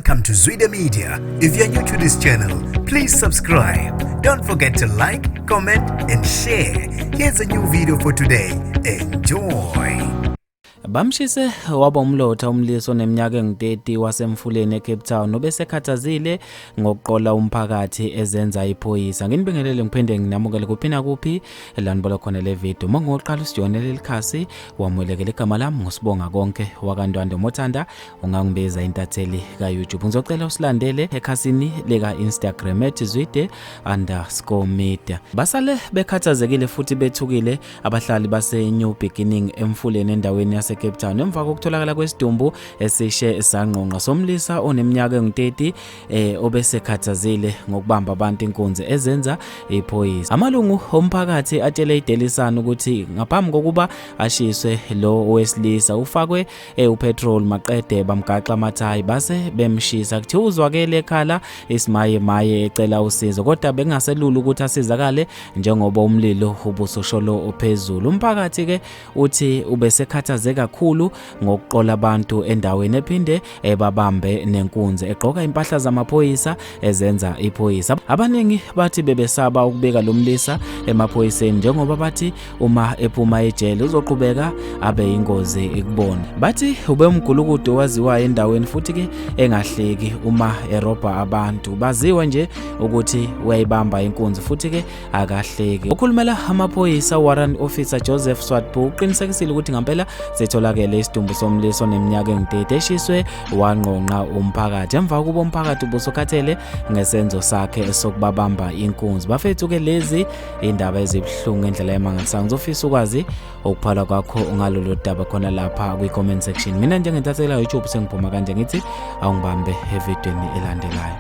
Welcome to Zwida Media. If you're new to this channel, please subscribe. Don't forget to like, comment, and share. Here's a new video for today. Enjoy. Bamshise waba umlotha umlisa oneminyaka engu-30 waseMfuleni eCape Town obesekhathazile ngokuqola umphakathi ezenza iphoyisa. Nginibingelele ngiphinde nginamukele kuphi nakuphi la nibola khona le video. Uma ngoqala usijone leli khasi wamukelekele igama lami ngusibonga konke wakaNdwandwe Mothanda ungangibiza intatheli ka-YouTube. Ngizocela usilandele ekhasini lika-Instagram @zwide_media. Basale bekhathazekile futhi bethukile abahlali base-New Beginning eMfuleni endaweni yase-Cape Town emva kokutholakala kwesidumbu esishe sangqongqa somlisa oneminyaka engu-30 obesekhathazile ngokubamba abantu inkunzi ezenza iphoyisa. Amalungu omphakathi atshele iDaily Sun ukuthi ngaphambi kokuba ashiswe lo owesilisa ufakwe upetrol maqede bamgaxa amathayi base bemshisa. Kuthiwa uzwakele ekhala isimaye maye ecela usizo kodwa bekungaselula ukuthi asizakale njengoba umlilo ubusosholo ophezulu. Umphakathi ke uthi ubesekhathaze kakhulu ngokuqola abantu endaweni ephinde ebabambe nenkunzi egqoka impahla zamaphoyisa ezenza iphoyisa. Abaningi bathi bebesaba ukubika lo mlisa emaphoyiseni njengoba bathi uma ephuma ejele uzoqhubeka abe yingozi kubona. Bathi ubemgulukudu owaziwayo endaweni futhi ke engahleki uma erobha abantu. Baziwa nje ukuthi uyayibamba inkunzi futhi ke akahleki. Okhulumela amaphoyisa Warrant Officer Joseph Swartbooi uqinisekisile ukuthi ngempela sitholakele isidumbu somlisa oneminyaka engu-30 eshiswe wangqongqa umphakathi emva kokuba umphakathi ubusukhathele ngesenzo sakhe sokubabamba inkunzi. Bafethu ke lezi indaba ezibuhlungu ngendlela emangalisayo. Ngizofisa ukwazi ukuphala kwakho ngalolu daba khona lapha kwi-comment section. Mina njengentatheli YouTube sengiphuma kanje ngithi awungibambe evidweni elandelayo.